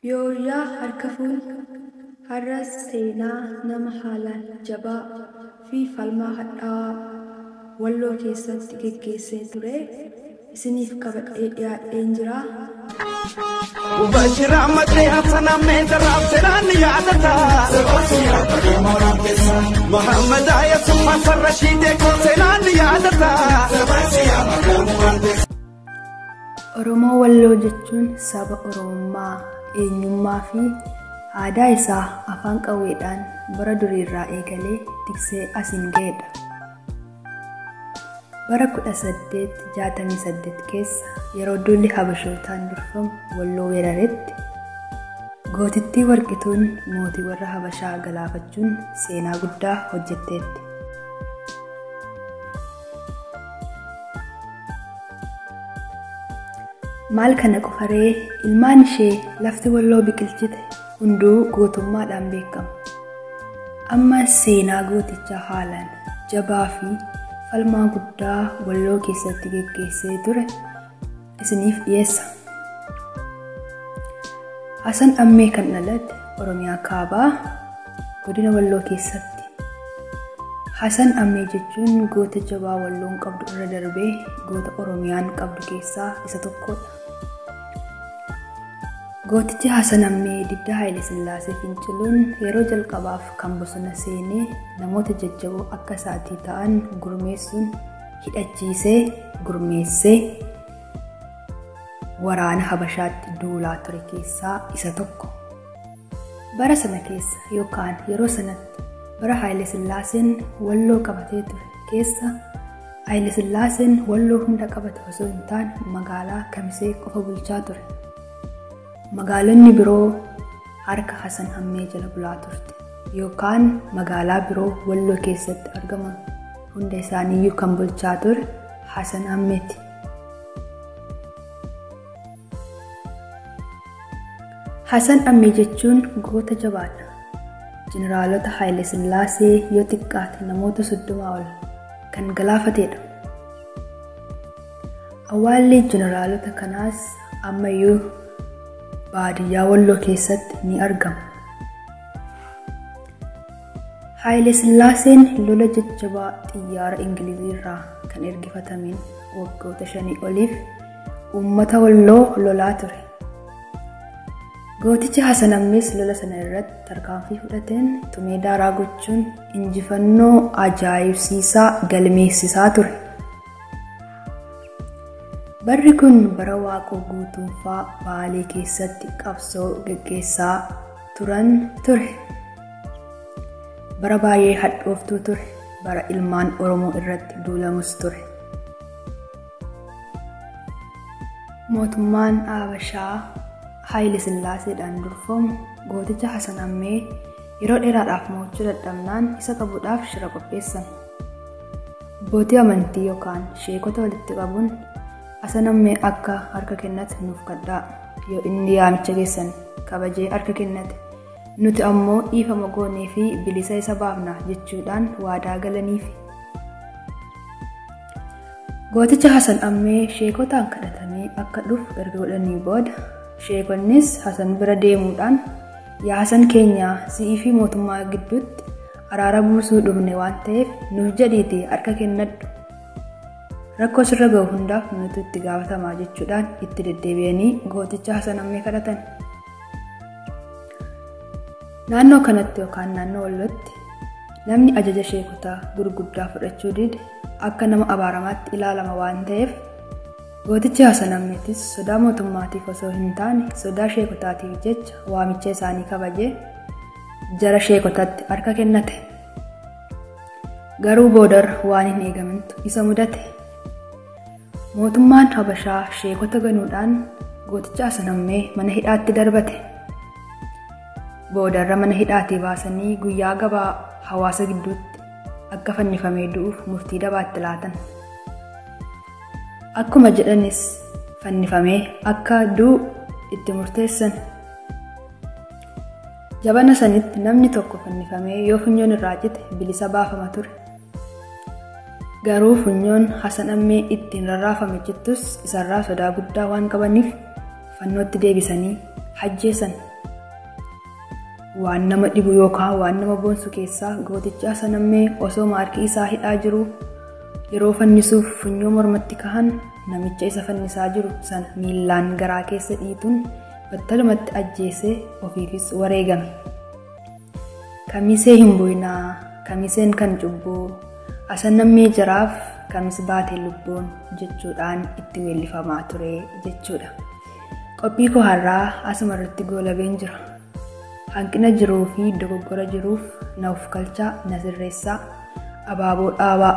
Yooyyaa harka fuune har'a seenaa nama haalaan jabaa fi falmaa hadhaawaa Walloo keessatti geggeessee ture isiniif qabadhee dhiyaadheen jira. Bashir Ahmad Hassan Ahmed Raab seeraan yaadata. Muhammad Yusuf Hassan Rashid koo seenaan yaadata. Oromoo Walloo jechuun saba Oromummaa, eenyummaa fi aadaa isaa afaan qawweedhaan bara duriirraa eegalee tiksee asiin ga'edha. Bara 1868 keessa yeroo duulli Habashootaan durfamu Walloo weeraretti gootittii Warqituun mootii warra Habashaa galaafachuun seenaa guddaa hojjetteetti. Maal kana qofaree ilmaan ishee lafti Walloo biqilchite hunduu gootummaadhaan beekamu. Amma seenaa gootichaa haalaan jabaa fi falmaa guddaa Walloo keessatti geggeessee ture isiniif dhiyeessa. Hasan Ammee kan dhalate Oromiyaa Kaabaa godina Walloo keessatti. Hasan Ammee jechuun goota jabaa Walloon qabdu irra darbee goota Oromiyaan qabdu keessaa isa tokkodha. Gootichi Hasan Ammee didda Haayile Sillaasee finciluun yeroo jalqabaaf kan bosona seenee namoota jajjaboo akka isaatii ta'an gurmeessuun hidhachiisee gurmeessee waraana Habashaatti duulaa ture keessaa isa tokko. Bara sana keessa yookaan yeroo sanatti bara Haayile Sillaaseen Walloo qabatee ture keessa Haayile Sillaaseen Walloo hunda qabate osoo hin taane magaalaa Kamisee qofa bulchaa ture. Magaalonni biroo harka Hasan Ammee jala bulaa turte yookaan magaalaa biroo Walloo keessatti argaman hunda isaaniiyyuu kan bulchaa ture Hasan Ammeeti. Hasan Ammee jechuun goota jabaadha. Jeneraalota Haayile Sillaasee yoo xiqqaate namoota 30 ol kan galaafatedha. Awwaalli jeneraalota kanaas ammayyuu baadiyyaa Walloo keessatti ni argama. Haayile Sillaaseen lola jajjabaa xiyyaara Ingilizii irraa kan ergifatameen waggoota 5 oliif uummata Walloo lolaa ture. Gootichi Hasan Ammees lola sana irratti tarkaanfii fudhateen tumee daaraa gochuun injifannoo ajaa'ibsiisaa galmeessisaa ture. Barri kun bara Waaqoo Guutuunfaa Baalee keessatti qabsoo geggeessaa turan ture. Bara baay'ee hadhooftuu ture. Bara ilmaan Oromoo irratti duulamus ture. Mootummaan Habashaa Haayile Sillaaseedhaan durfamu gooticha Hasan Ammee yeroo dheeraadhaaf mo'achuu dadhabnaan isa qabuudhaaf shira qopheessan. Abbootii amantii yookaan sheekota walitti qabuun Hasan Ammee akka harka kennate nuuf kadhaa, yoo inni yaamicha keessan kabajee harka kennate nuti ammoo dhiifama goonee fi bilisa isa baafna jechuudhaan waadaa galaniif. Gooticha Hasan Ammee sheekotaan kadhatamee akka dhufu erga godhanii booda sheekonnis Hasan bira deemuudhaan yaa Hasan keenya si'ii fi mootummaa gidduutti araara buusuu dhufne waan ta'eef nuuf jedhiitii harka kennadhu. Rakkoo sirra ga'u hundaaf nuti itti gaafatamaa jechuudhaan itti deddeebi'anii gooticha Hasan Ammee kadhatan. Naannoo kanatti yookaan naannoo Wallootti namni ajaja sheekotaa gurguddaa fudhachuu dide akka nama abaaramaatti ilaalama waan ta'eef gootichi Hasan Ammeetis sodaa mootummaatiif osoo hin taane sodaa sheekotaatiif jecha waamicha isaanii kabajee jara sheekotatti harka kennate. Garuu boodarra waan hin eegamintu isa mudate. Mootummaan Habashaa sheekota ganuudhaan gooticha Hasan Ammee mana hidhaatti darbate. Boodarra mana hidhaatii baasanii guyyaa gabaa hawaasa gidduutti akka fannifamee du'uuf murtii dabaatti laatan. Akkuma jedhanis fannifamee akka du'u itti murteessan. Jabana sanitti namni tokko fannifamee yoo funyoon irraa cite bilisa baafama ture. Garuu funyoon Hasan Ammee ittiin rarraafame cittus isarraa sodaa guddaa waan qabaniif fannootti deebisanii ajjeesan. Waan nama dhibu yookaan waan nama boonsu keessaa gootichi Asanammee osoo harki isaa hidhaa jiru yeroo fannisuuf funyoo mormatti kahan namicha isa fannisaa jiru sana miillaan garaa keessa dhiituun battalumatti ajjeesee ofiifis wareegame. Kamisee hin bu'inaa, kamiseen kan cubbuu, Asanammee jaraaf kamis baate lubbuun jechuudhaan itti weellifamaa ture jechuudha. Qophii koo har'aa asuma irratti goolabeen jira. Hanqina jiruu fi dogoggora jiruuf na of galchaa, na sirreessaa, abaaboo dhaabaa.